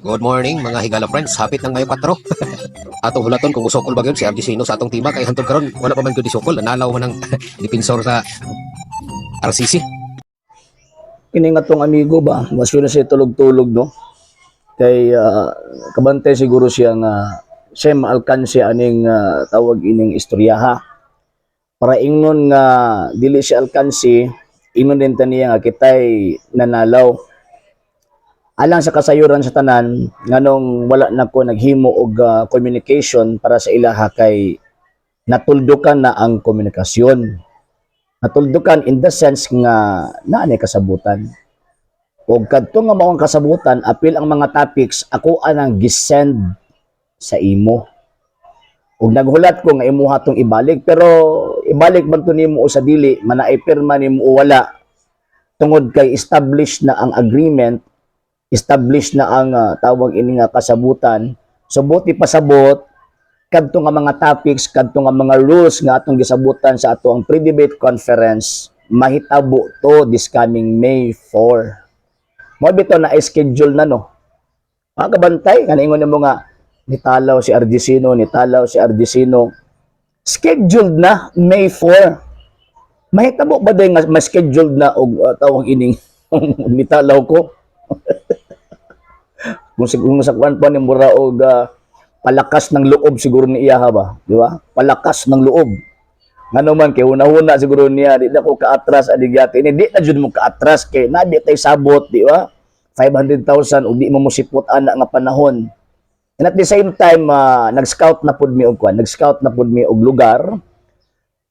Good morning, mga higala friends. Hapit ng Mayo 4. Atong hulaton kung usokol ba gyud si RG Sino sa atong tima kay hantod karon wala pa man gyud isukol. Nalaw man ang defensor sa RCC. Kini nga tong amigo ba, mas na siya tulog-tulog, no? Kay kabantay siguro siya nga siya maalkanse aning tawag ining istoryaha. Para ingnon nga dili siya alkanse, ingnon din ta niya nga kitay nanalaw. Alang sa kasayuran sa tanan, nganong wala na ko naghimo og communication para sa ilaha kay natuldukan na ang komunikasyon. Natuldukan in the sense nga naa nay kasabutan. Og kadto nga mao ang kasabutan, apil ang mga topics ako anang gisend sa imo. Og naghulat ko nga imuha tong ibalik, pero ibalik man to nimo o sa dili, manaay pirma nimo o wala, tungod kay established na ang agreement, established na ang tawag ini nga kasabutan. So buti pasabot kadto nga mga topics, kadto nga mga rules nga atong gisabutan sa ato ang pre-debate conference, mahitabo to this coming May 4. Mo bitaw na schedule na, no. Mga kabantay, kaningon nimo nga nitalaw si RG Sino, nitalaw si RG Sino. Scheduled na May 4. Mahitabo ba din nga ma-scheduled na og tawag ining nitalaw ko? Kung sa kuan pa ni mura og palakas ng loob siguro ni iya ba, di ba? Palakas ng loob. Ngano man kay una-una siguro niya di na ko kaatras ani gyati. Ini di na jud mo kaatras kay nabi tay sabot, di ba? 500,000 ug di mo mosipot ana nga panahon. And at the same time, nag-scout na pud mi og kuan, nag-scout na pud mi og lugar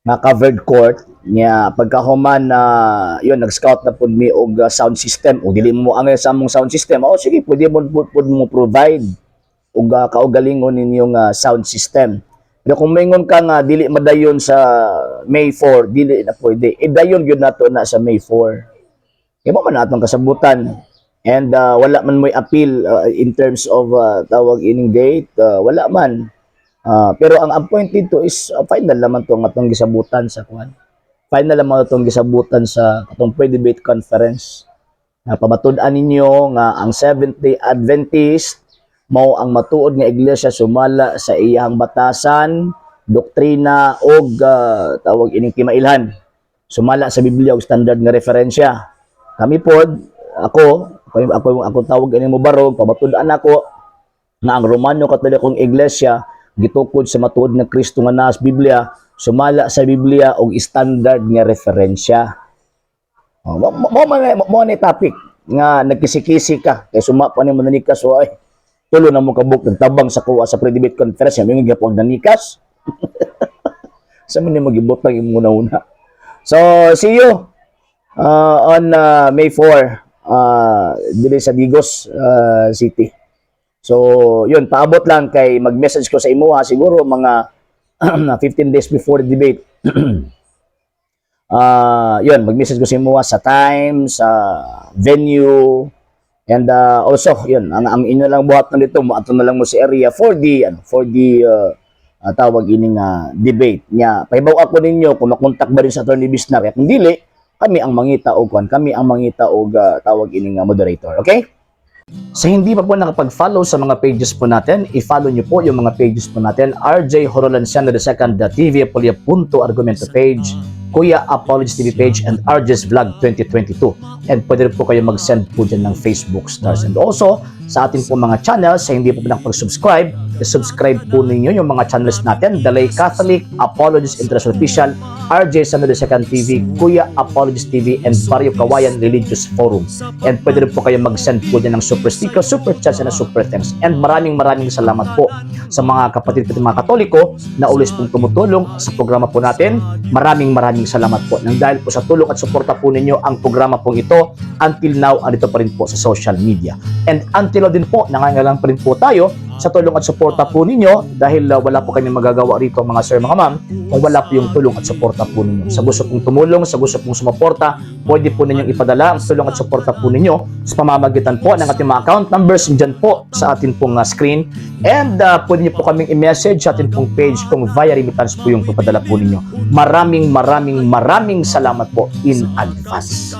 nga covered court niya. Pagkahuman na yun, nag-scout na pud mi og sound system. Og dili mo angay sa among sound system, oh sige, pwede mo pud mo provide og kaugalingon ninyong sound system. Pero kung maingon ka nga dili madayon sa May 4, dili na pwede. E dayon gyud nato na sa May 4. Kaya mo man atong kasabutan. And wala man mo'y appeal in terms of tawag ining date, wala man. Pero ang point dito is final naman to nga atong gisabutan sa kuan. Final naman itong gisabutan sa atong pre-debate conference. Na pamatud-an ninyo nga ang Seventh-day Adventist mao ang matuod nga iglesia sumala sa iyang batasan, doktrina og tawag ining timailhan. Sumala sa Biblia og standard nga referensya. Kami pod, ako tawag ining mobarog, pamatud-an ako nga ang Romano Katolikong Iglesia gitukod sa matuod nga Kristo nga naa sa Biblia, sumala sa Biblia og standard nga referensya. Oh, mo man topic nga nagkisi-kisi ka kay suma pa nimo nanikas, so ay tulo na mo kabuk nagtabang sa kuha sa pre-debate conference nga gyapon nanikas sa man nimo gibutang imong una. So see you on May 4 diri sa Digos City. So, yun, paabot lang kay mag-message ko sa imuha siguro mga 15 days before the debate. Yun, mag-message ko sa imuha sa time, sa venue, and also, yun, ang inyo lang buhat na dito, moadto na lang mo sa area for the, ano, for the tawag ining debate niya. Pahibaw ako ninyo kung makontak ba rin sa Attorney Bisnar. Kung dili, kami ang mangita og kwan, kami ang mangita og tawag ining moderator. Okay? Sa hindi pa po nakapag-follow sa mga pages po natin, i-follow nyo po yung mga pages po natin. RJ Horolanciano II TV, Apolia Punto Argumento page, Kuya Apologies TV page, and RJ's Vlog 2022. And pwede rin po kayo mag-send po dyan ng Facebook stars. And also, sa ating po mga channels, sa hindi po nakapag-subscribe, i-subscribe po ninyo yung mga channels natin: The Lay Catholic, Apologies International Official, RJ Sano II TV, Kuya Apologies TV, and Barrio Kawayan Religious Forum. And pwede rin po kayo mag-send po dyan ng super sticker, super chats, and super thanks. And maraming maraming salamat po sa mga kapatid ko mga Katoliko na always pong tumutulong sa programa po natin. Maraming maraming salamat po. Nang dahil po sa tulong at suporta po ninyo, ang programa pong ito until now andito pa rin po sa social media. And until now din po, nangangailangan pa rin po tayo sa tulong at suporta po ninyo dahil wala po kami magagawa rito, mga sir, mga ma'am, kung wala po yung tulong at suporta po ninyo. Sa gusto pong tumulong, sa gusto pong sumuporta, pwede po ninyong ipadala ang tulong at suporta po ninyo sa pamamagitan po ng ating mga account numbers dyan po sa atin pong screen. And pwede niyo po kaming i-message sa atin pong page kung via remittance po yung papadala po ninyo. Maraming maraming maraming salamat po in advance.